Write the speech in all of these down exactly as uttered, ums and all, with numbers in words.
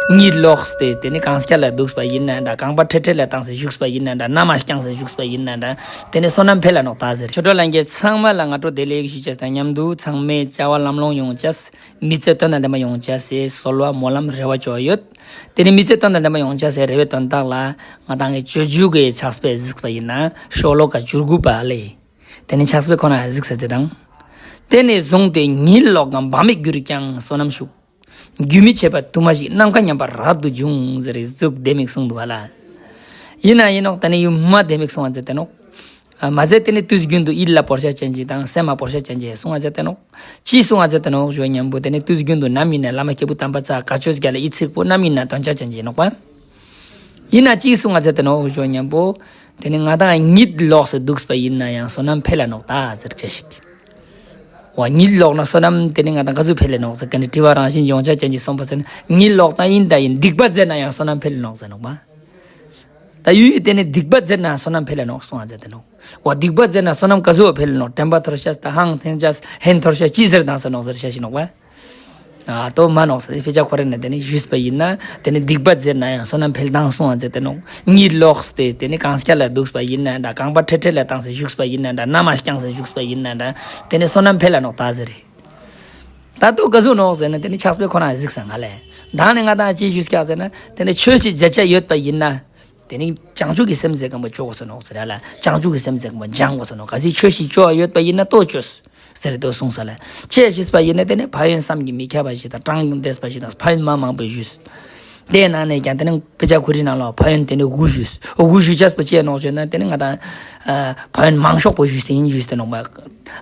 གཉིད་ལོག་སྟེ་དེ་ནི་གང་སྐྱ་ལ་འདུག་པ་ཡིན་ན་འདྲ། རྐང་པ་ཁྲེ་ཁྲེ་ལ་བཏང་སྟེ་བཞུགས་པ་ཡིན་ན་འདྲ། ན་མ་བརྐྱངས་ཏེ་བཞུགས་པ་ཡིན་ན་འདྲ། དེ་ནི་བསོད་ནམས་འཕེལ་ལ་ནོག་ད་ཟེར། ཆོས་གྲོགས་ལྷན་རྒྱས་ཚང་མ་ལ་སྔ་དྲོ་བདེ་ལེགས་ཞུ་ཅེས་དང་མཉམ་དུ་ཚང་མའི་བྱ་བ་ལམ་ལྷོང་ཡོང་ཅེས། མི་ཚེ་དོན་དང་ལྡན་པ་ཡོང་ཅེས་སི་གསོལ་བ་སྨོན་ལམ་རེ་བ་ཅོ་ཡོད། དེ་ནི་མི་ཚེ་དོན་དང་ལྡན་པ་ཡོང་ཅེས་སི་རེ་བའི་དོན་དག་ལ་ང་དང་གི་སྤྱོད་འཇུག་གི་ཕྱག་དཔེ་གཟིགས་པ་ཡིན་ན་ཤོ་ལོ་ཀ་བཅུ་དགུ་པ་ལས། དེ་ནི་ཕྱག་དཔེ་ཁོ་ན་གཟིགས་ས་དེ་དང་། དེ་ནས་བཟུང་སྟེ་གཉིད་ལོག་གམ། བག་མེད་གྱུར་ཀྱང་བསོད་ནམས་ཤུགས། རྒྱུན་མི་འཆད་པ་དུ་མ་ཞིག། ནམ་མཁའ་མཉམ་པར་རབ་ཏུ་འབྱུང་ཟེར་རེ་ཟུག་ལྡེ་མིག་གསུངས་འདུག་ཧ་ལ། ཡིན་ན་ཡིན་ནོག་དེ་ནི་ཡུམ་མ་ལྡེ་མིག་གསུང་བ་མཛད་དེ་ནོག་མ་ཟད་དེ་ནི་དུས་རྒྱུན་དུ་ཡིད་ལ་བོར་ཤ་ཅན་ཅིག་དང་སེམས་ལ་བོར་ཤ་ཅན་ཅིག་གསུང་བ་མཛད་དེ་ནོག་ཅི་གསུང་བ་མཛད་དེ་ནོག་ཞུ་མཉམ་པོ་དེ་ནི་དུས་རྒྱུན་དུ་ནམ་ཡིན་ན་བླ་མ་སྐྱེས་བུ་དམ་པ་ཚ་བཀའ་ཆོས་རྒྱ་ལ་ཡིད་ཚིག་པོ་ནམ་ཡིན་ན་དོན་ཆ་ཅན་ཅིག་ནོག་པ། ཡིན་ན་ཅི་གསུང་བ་མཛད་དེ་ནོག་ཞུ་མཉམ་པོ། དེ་ནི་ང་དང་གཉིད་ལོག་སྟེ་འདུག་པ་ཡིན་ན་ཡང་བསོད་ནམས་འཕེལ་ལ་ནོག་ད་ཟེར་ཅེས་ཤིག་བ་གཉིད་ལོག་ན་བསོད་ནམས་དེ་ནི་ང་དང་ག་ཟུག་འཕེལ་ལ་ནོག་ཟེར་ག་ནི་དྲི་བ་རང་བཞིན་ཡོང་ཆ་ཅན་ཅིག་གསུངས་པ་ཟེར་ན་གཉིད་ལོག་ན་ཡིན་ད་ཡིན་སྡིག་པ་མཛད་ན་ཡང་བསོད་ནམས་འཕེལ་ལ་ནོག་ཟེར་ནོག་པ། ད་ཡུལ་ཡུལ་དེ་ནི་སྡིག་པ་མཛད་ན་བསོད་ནམས་འཕེལ་ལ་ནོག་གསུང་བ་མཛད་དེ་ནོག་བ་སྡིག་པ་མཛད་ན་བསོད་ནམས་ག་ཟུག་འཕེལ་ལ་ནོག་དྲན་པ་འཐོར་ཤ་ད་ཧང་འཐེན་ཤ་ཧན་འཐོར་ཤ་ཅི་ཟེར་དང་ཟེར་ནོག་ཟེར་ཤ་ཤི་ནོག་པ། ཨ་ཏོ་མ་ནོག་ཟེར་དཔེ་ཆ་ཁོ་རེ་ནས་དེ་ནི་ཞུས་པ་ཡིན་ན་དེ་ནི་སྡིག་པ་མཛད་ན་ཡང་བསོད་ནམས་འཕེལ་དང་གསུང་བ་མཛད་དེ་ནོག་གཉིད་ལོག་སྟེ་དེ་ནི་གང་སྐྱ་ལ་འདུག་པ་ཡིན་ན་འདྲ། རྐང་པ་ཁྲེ་ཁྲེ་ལ་བཏང་སྟེ་བཞུགས་པ་ཡིན་ན་འདྲ། ན་མ་བརྐྱངས་ཏེ་བཞུགས་པ་ཡིན་ན་འདྲ། དེ་ནི་བསོད་ནམས་འཕེལ་ལ་ནོག་ད་ཟེར་རེ། ད་ཏོ་ག་ཟུག་ནོག་ཟེར་ན་དེ་ནི་ཕྱག་དཔེ་ཁོ་ན་གཟིགས་ས་ང་ལས། ད་ནི་ང་དང་ཅི་ཞུས་ཀྱག་ཟེར་ན་དེ་ནི་ཆོས་ཤིག་མཛད་ཆ་ཡོད་པ་ཡིན་ན། དེ་ནི་བྱང་ཆུབ་ཀྱི་སེམས་ཟེར་མཁན་པོ་ཅོ་དགོས་སོ་ནོག་ཟེར་ཡ་ལ། བྱང་ཆུབ་ཀྱི་སེམས་ཟེར་མཁན་པོ་སྦྱང་དགོས་སོ་ནོག་གལ་སྲིད་ཆོས་ཤིག་ཅོ་ཡོད་པ་ཡིན་ན་ལྟོས་ཅོས་ཟེར་ཏེ་གསུངས་ས་ལ། ཅི་ཞུས་པ་ཡིན་ན་དེ་ནི་ཕན་ཡོན་བསམ་གྱིས་མི་ཁྱབ་པ་ཞིག་དང་གྲངས་ལས་འདས་པ་ཞིག་དང་ཕན་ཡོན་མ་མང་པོ་ཞུས། དེའི་ནང་ནས་ཀྱང་དེ་ནི་དཔེ་ཆ་ཁོ་རའི་ནང་ལ་ཕན་ཡོན་དེ་ནི་དགུ་ཞུས། དགུ་ཞུ་ཅེས་པོ་ཅི་ནོག་ཞུས་ན་དེ་ནི་ང་དང་ཕན་ཡོན་མང་ཤོས་པོ་ཞུས་ཏེ་ཡིན་ཞུས་ཏེ་ནོག་པ།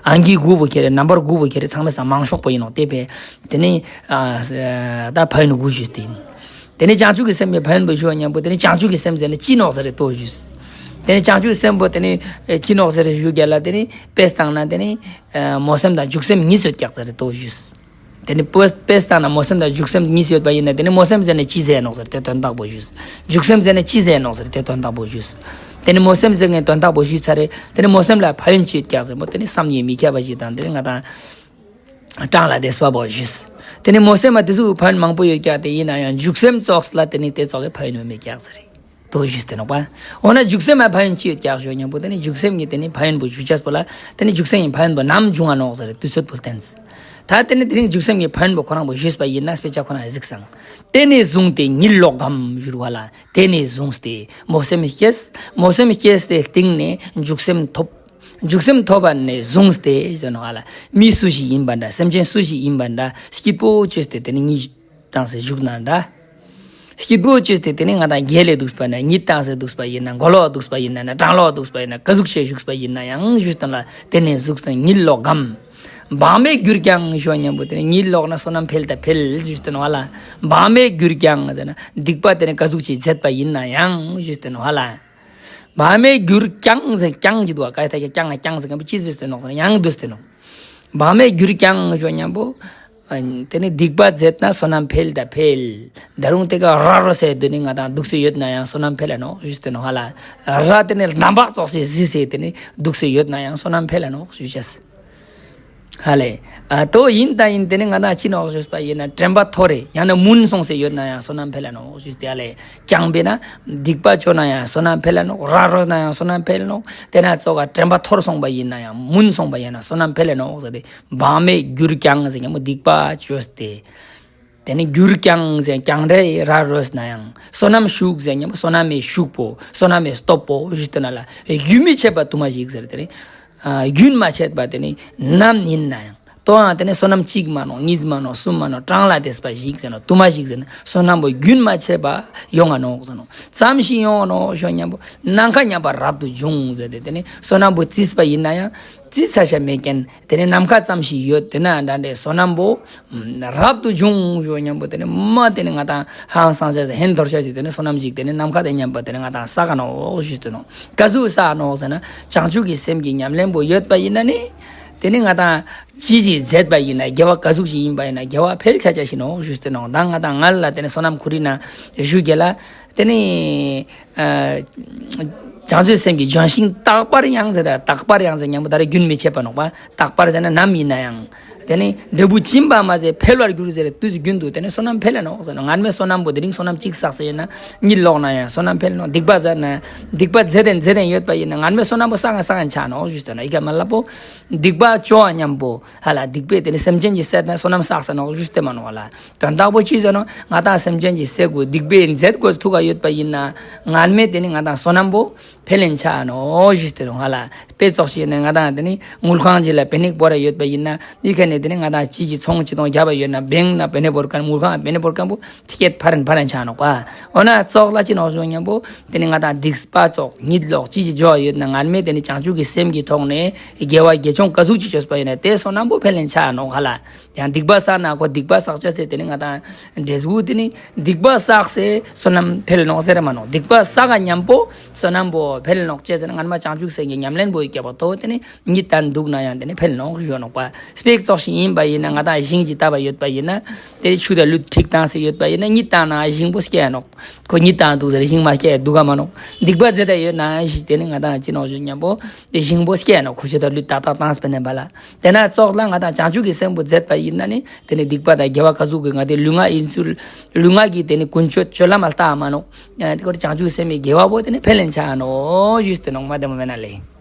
ཨང་ཀི་དགུ་པོ་ཁྱེར་རེ་ནམ་བར་དགུ་པོ་ཁྱེར་རེ་ཚང་མའི་སང་མང་ཤོས་པོ་ཡིན་ནོག་དེ་བས་དེ་ནི་ད་ཕན་ཡོན་དགུ་ཞུས་ཏེ་ཡིན། དེ་ནི་བྱང་ཆུབ་ཀྱི་སེམས་ཀྱི་ཕན་ཡོན་པོ་ཞུ་བ་མཉམ་པོ་དེ་ནི་བྱང་ཆུབ་ཀྱི་སེམས་ཟེར་ན་ཅི་ནོག་ཟེར་རེ་ལྟོས་ཞུས། དེ་ནི་བྱང་ཆུབ་ཀྱི་སེམས་པོ་དེ་ནི་ཅི་ནོག་ཟེར་རེ་ཞུ་རྒྱ་ལ་དེ་ནི་དཔེ་བཏང་ན་དེ་ནི་སྨོན་སེམས་དང་འཇུག་སེམས་གཉིས་ཡོད་ཀྱག་ཟེར་རེ་ལྟོས་ཞུས། དེ་ནི་དཔེ་བཏང་ན་སྨོན་སེམས་དང་འཇུག་སེམས་གཉིས་ཡོད་པ་ཡིན་ན་དེ་ནི་སྨོན་སེམས་ཟེར་ན་ཅི་ཟེར་ནོག་ཟེར་དེ་དོན་དག་པོ་ཞུས། འཇུག་སེམས་ཟེར་ན་ཅི་ཟེར་ནོག་ཟེར་དེ་དོན་དག་པོ་ཞུས། དེ་ནི་སྨོན་སེམས་ཟེར་ནི་དོན་དག་པོ་ཞུས་ཚར་རེ་དེ་ནི་སྨོན་སེམས་ལ་ཕན་ཡོན་ཅི་ཡོད་ཀྱག་ཟེར་མོ་དེ་ནི་བསམ་གྱིས་མི་ཁྱབ་པ་ཞིག་དང་དེ་ནི་ང་དང་གྲངས་ལས་འདས་པ་པོ་ཞུས། དེ་ནི་སྨོན་སེམས་མ་དེ་ཚོ་ཕན་ཡོན་མང་པོ་ཡོད་ཀྱག་དེ་ཡིན་ན་ཡང་འཇུག་སེམས་ཙོགས་ལ་དེ་ནི་དེ་ཙོགས་ཀྱི་ཕན་ཡོན་མེད་ཀྱག་ཟེར་རེ། དོ་ཞུས་ཏེ་ནོག་པ། འོ་ན་འཇུག་སེམས་མ་ཕན་ཡོན་ཅི་ཡོད་ཀྱག་ཞུ་མཉམ་པོ་དེ་ནི་འཇུག་སེམས་ཀྱི་དེ་ནི་ཕན་ཡོན་པོ་ཞུ་ཅེས་པོ་ལ་དེ་ནི་འཇུག་སེམས་ཀྱི་ཕན་ཡོན་པོ་ནམ་འབྱུང་ང་ནོག་ཟེར་རེ་དུས་ཚོད་པོ་བསྟན། ད་དེ་ནི་དེ་རིང་འཇུག་སེམས་ཀྱི་ཕན་ཡོན་པོ་ཁོ་རང་པོ་ཞུས་པ་ཡིན་ན་དཔེ་ཆ་ཁོ་རང་གཟིགས་སང་། དེ་ནས་བཟུང་སྟེ་གཉིད་ལོག་གམ་ཞུ་བ་ལ་དེ་ནས་བཟུང་སྟེ་སྨོན་སེམས་སྐྱེས། སྨོན་སེམས་སྐྱེས་ཏེ་སྟིང་ནས་འཇུག་སེམས་ཐོབ། འཇུག་སེམས་ཐོབ་པ་ནས་བཟུང་སྟེ་ཟེར་ནོག་ལ། མི་སུ་ཞིག་ཡིན་པ་འདྲ་སེམས་ཅན་སུ་ཞིག་ཡིན་པ་འདྲ་སྐྱིད་པོ་བཅོས་ཏེ་དེ་ནི་གཉིད་བཏང་སྟེ་བཞུགས་ན་འདྲ། སྐྱིད་པོ་བཅོས་ཏེ་དེ་ནི་ང་དང་རྒྱལ་ལ་འདུག་པ་ན་གཉིད་བཏང་སྟེ་འདུག་པ་ཡིན་ན་མགོ་ལོག་འདུག་པ་ཡིན་ན་ན་བྲང་ལོག་འདུག་པ་ཡིན་ན་ག་ཟུག་ཞིག་བཞུགས་པ་ཡིན་ན་ཡང་ཞུས་ཏེ་ལ་དེ་ནས་བཟུང་སྟེ་གཉིད་ལོག་གམ། བག་མེད་གྱུར་ཀྱང་ཞུ་མཉམ་པོ་དེ་ནི་གཉིད་ལོག་ན་བསོད་ནམས་འཕེལ་ད་འཕེལ་ཞུས་ཏེ་ནོག་ལ། བག་མེད་གྱུར་ཀྱང་ཟེར་ན་སྡིག་པ་དེ་ནི་ག་ཟུག་ཞིག་མཛད་པ་ཡིན་ན་ཡང་ཞུས་ཏེ་ནོག་ལ། བག་མེད་གྱུར་ཀྱང་ཟེར་ཀྱང་ཅི་འདུག་ག་ད་ཀྱང་ཀྱང་ཟེར་མཁན་པོ་ཅི་ཟེར་ཏེ་ནོག་ཟེར་ན་ཡང་འདུག་སྟེ་ནོག་བག་མེད་གྱུར་ཀྱང་ཞུ་མཉམ་པོ། དེ་ནི་སྡིག་པ་མཛད་ན་བསོད་ནམས་འཕེལ་ད་འཕེལ། ད་རུང་དེ་ག་ར་རོ་སེ་དེ་ནི་ང་དང་འདུག་སེ་ཡོད་ན་ཡང་བསོད་ནམས་འཕེལ་ལ་ནོག་ཞུས་ཏེ་ནོག་ཧ་ལ། ར་དེ་ནི་ལམ་བག་ཙོགས་སེ་གཟིགས་སེ་དེ་ནི་འདུག་སེ་ཡོད་ན་ཡང་བསོད་ནམས་འཕེལ་ལ་ནོག་ཞུ་ཅེས། ཧ་ལས། ཨ་ཏོ་ཡིན་ད་ཡིན་དེ་ནི་ང་དང་ཅི་ནོག་ཞུས་པ་ཡིན་ན་དྲན་པ་འཐོར་རེ་ཡང་ན་མུན་སོང་སེ་ཡོད་ན་ཡང་བསོད་ནམས་འཕེལ་ལ་ནོག་ཞུས་ཏེ་ཧ་ལས། ཀྱང་པས་ན་སྡིག་པ་བཅོ་ན་ཡང་བསོད་ནམས་འཕེལ་ལ་ནོག་ར་རོ་ན་ཡང་བསོད་ནམས་འཕེལ་ལ་ནོག་དེ་ན་ཙོགས་ཀ་དྲན་པ་འཐོར་སོང་པ་ཡིན་ན་ཡང་མུན་སོང་པ་ཡིན་ན་བསོད་ནམས་འཕེལ་ལ་ནོག་ཟེར་ཏེ་བག་མེད་གྱུར་ཀྱང་ཟེར་མཉམ་པོ་སྡིག་པ་བཅོས་ཏེ། དེ་ནི་གྱུར་ཀྱང་ཟེར་ཀྱང་རེ་ར་རོས་ན་ཡང་བསོད་ནམས་ཤུགས་ཟེར་མཉམ་པོ་བསོད་ནམས་མེད་ཤུགས་པོ་བསོད་ནམས་མེད་སྟོབས་པོ་ཞུས་ཏེ་ན་ལ་རྒྱུན་མི་འཆད་པ་དུ་མ་ཞིག་ཟེར་དེ་ནི། རྒྱུན་མ་ཆད་པ་དེ་ནི་ནམ་ཡིན་ན་ཡང་། ཏོའང་དེ་ནི་བསོད་ནམས་གཅིག་མ་ནོག་གཉིས་མ་ནོག་གསུམ་མ་ནོག་གྲངས་ལས་འདས་པ་ཞིག་ཟེར་ནོག་དུ་མ་ཞིག་ཟེར་ན་བསོད་ནམས་པོ་རྒྱུན་མ་ཆད་པ་ཡོང་ང་ནོག་ཟེར་ནོག་ཙམ་ཞིག་ཡོང་ང་ནོག་ཞུ་མཉམ་པོ་ནམ་མཁའ་མཉམ་པར་རབ་ཏུ་འབྱུང་ཟེར་ཏེ་དེ་ནི་བསོད་ནམས་པོ་རྩིས་པ་ཡིན་ན་ཡང་རྩིས་ས་ཆ་མེད་མཁན་དེ་ནི་ནམ་མཁའ་ཙམ་ཞིག་ཡོད་དེ་ན་འདྲ་འདྲའི་བསོད་ནམས་པོ་རབ་ཏུ་འབྱུང་ཞུ་མཉམ་པོ་དེ་ནི་མ་དེ་ནི་ང་དང་ཧང་སང་ཆ་ཟེར་ཧན་ཐོར་ཆ་ཟེར་དེ་ནི་བསོད་ནམས་ཞིག་དེ་ནི་ནམ་མཁའ་དང་མཉམ་པ་དེ་ནི་ང་དང་བསགས་ནོག་ཞུས་ཏེ་ནོག་ག་ཟུག་བསགས་ནོག་ཟེར་ན་བྱང་ཆུབ་ཀྱི་སེམས་ཀྱི་ཉམས་ལེན་པོ་ཡོད་པ་ཡིན་ན་ནི། དེ་ནི་ང་དང་ཅི་ཞིག་མཛད་པ་ཡིན་ན་དགེ་བ་ག་ཟུག་ཞིག་ཡིན་པ་ཡིན་ན་དགེ་བ་འཕེལ་ཆ་ཆ་ཞིག་ནོག་ཞུས་ཏེ་ནོག་ད་ང་དང་ང་ལ་དེ་ནི་བསོད་ནམས་ཁོ་རའི་ན་ཞུ་རྒྱ་ལ་དེ་ནི་ཨ་བྱང་ཆུབ་སེམས་ཀྱི་ལྗོན་ཤིང་རྟག་པར་ཡང་ཟེར་ར་རྟག་པར་ཡང་ཟེར་མཉམ་པོ་ད་རེ་རྒྱུན་མི་ཆད་པ་ནོག་པ་རྟག་པར་ཟེར་ན་ནམ་ཡིན་ན་ཡང་ དེ་ནི་འབྲས་བུ་འབྱིན་པ་མ་ཟད་འཕེལ་བར་འགྱུར་ཟེར་དུས་རྒྱུན་དུ་དེ་ནི་བསོད་ནམས་འཕེལ་ལ་ནོག་ཟེར་ན། སྔར་མེད་བསོད་ནམས་པོ་དེ་རིང་བསོད་ནམས་གཅིག་བསགས་ཟེར་ན་གཉིད་ལོག་ན་ཡང་བསོད་ནམས་འཕེལ་ལ་ནོག། སྡིག་པ་ཟེར་ན་སྡིག་པ་མཛད་དེ་མཛད་དེ་ཡོད་པ་ཡིན་ན་སྔར་མེད་བསོད་ནམས་པོ་བསགས་ན་བསགས་ན་ཆ་ནོག་ཞུས་ཏེ་ན། ཡི་གེ་མ་ལ་པོ་སྡིག་པ་ཅོ་བ་མཉམ་པོ་ཧ་ལ་སྡིག་པས་དེ་ནི་སེམས་ཅན་གྱི་སེམས་ན་བསོད་ནམས་བསགས་ས་ནོག་ཞུས་ཏེ་མ་ནོག་ལ། དོན་དག་པོ་ཅི་ཟེར་ན་ང་ཏང་སེམས་ཅན་གྱི་སེམས་པོ་སྡིག་པའི་མཛད་དགོས་ཐུག་ག་ཡོད་པ་ཡིན་ན་སྔར་མེད་དེ་ནི་ང་ཏང་བསོད་ནམས་པོ་འཕེལ་ལེན་ཆ་ནོག་ཞུས་ཏེ་རུང་ཧ་ལ། དཔེ་ཙོགས་ཤིག་ནི་ང་ཏང་དེ་ནི་དངུལ་ཁང་ཅིག་ལ་པེ་ནེ་བོར་ཡོད་པ་ཡིན་ན་འདི་ཁ་ནས་དེ་ནི་ང་ཏང་ཅི་ཅི་ཚོང་ཅི་དང་རྒྱབ་པ་ཡོད་ན་བེང་ན་པེ་ནེ་བོར་མཁན་དངུལ་ཁང་པེ་ནེ་བོར་མཁན་པོ་ཅི་སྐད་ཕར་རན་ཕར་རན་ཆ་ནོག་པ། འོ་ན་ཙོགས་ལ་ཅི་ནོག་ཞུ་མཉམ་པོ་དེ་ནི་ང་ཏང་སྡིག་པ་ཙོགས་གཉིད་ལོག་ཅི་ཅི་འཇོག་ཡོད་ན་སྔར་མེད་དེ་ནི་བྱང་ཆུབ་ཀྱི་སེམས་ཀྱི་ཐོག་ནས་དགེ་བ་དགེ་ཆུང་ག་ཟུག་ཅི་བཅོས་པ་ཡིན་ན་དེ་བསོད་ནམས་པོ་འཕེལ་ལེན་ཆ་ནོག་ཧ་ལ། ཡང་སྡིག་པ་བསགས་ན་ཁོ་སྡིག་པ་བསགས་ཅེས་ཟེར་དེ་ནི་ང་ཏང་འབྲས་བུ་དེ་ནི་སྡིག་པ་བསགས་སེ་བསོད་ནམས་འཕེལ་ནོག་ཟེར་མ་ནོག། སྡིག་པ་བསགས་ག་མཉམ་པོ་བསོད་ནམས་པོ་འཕེལ་ནོག་ཅེས་ཟེར་ན་སྔར་མ་བྱང་ཆུབ་སེམས་ཀྱི་ཉམས་ལེན་པོ་ཡི་སྐྱེ་བ་ཏོ་དེ་ནི་གཉིད་ལྟར་འདུག་ན་ཡང་དེ་ནི་འཕེལ་ནོག་ཞུ་ནོག་པ། དཔེ་ཙོགས་ཤིག་ཡིན་པ་ཡིན་ན་ང་ཏང་ཞིང་ཅིག་བཏབ་པ་ཡོད་པ་ཡིན་ན་དེ་ཆུ་དང་ལུད་ཁྲིག་བཏང་སེ་ཡོད་པ་ཡིན་ན་གཉིད་བཏང་ན་ཞིང་པོ་སྐྱེ་ནོག། ཁོ་གཉིད་བཏང་འདུག་ཟེར་ཞིང་མ་སྐྱེ་འདུག་ག་མ་ནོག། སྡིག་པ་མཛད་དེ་ཡོད་ན་ཞིག་དེ་ནི་ང་ཏང་ཅི་ནོག་ཞུ་མཉམ་པོ་དེ་ཞིང་པོ་སྐྱེ་ནོག། ཁོ་ཆུ་དང་ལུད་ཏག་ཏག་བཏང་སེ་པེ་ནེ་བ་ལ། དེ་ན་ཙོགས་ལ་ང་ཏང་བྱང་ཆུབ་ཀྱི་སེམས་པོ་མཛད་པ་ཡིན་ན་ནི་དེ་ནི་སྡིག་པ་དང་དགེ་བ་ག་ཟུག་གི་ང་ཏི་ལུས་ངག་ཡིན་ཚུལ་ལུས་ངག་གི་དེ་ནི་ཀུན་སྤྱོད་སྤྱོད་ལམ་མ་ལྟ་མ་ནོག། ཨ་དེ་ཁོ་བྱང་ཆུབ་སེམས་མི་དགེ་བ་པོ་དེ་ནི་འཕེལ་ལེན་ཆ་ནོག་ཞུས་ཏེ་ནོག་མ་དེ་མ་མེད་ན་ལེ།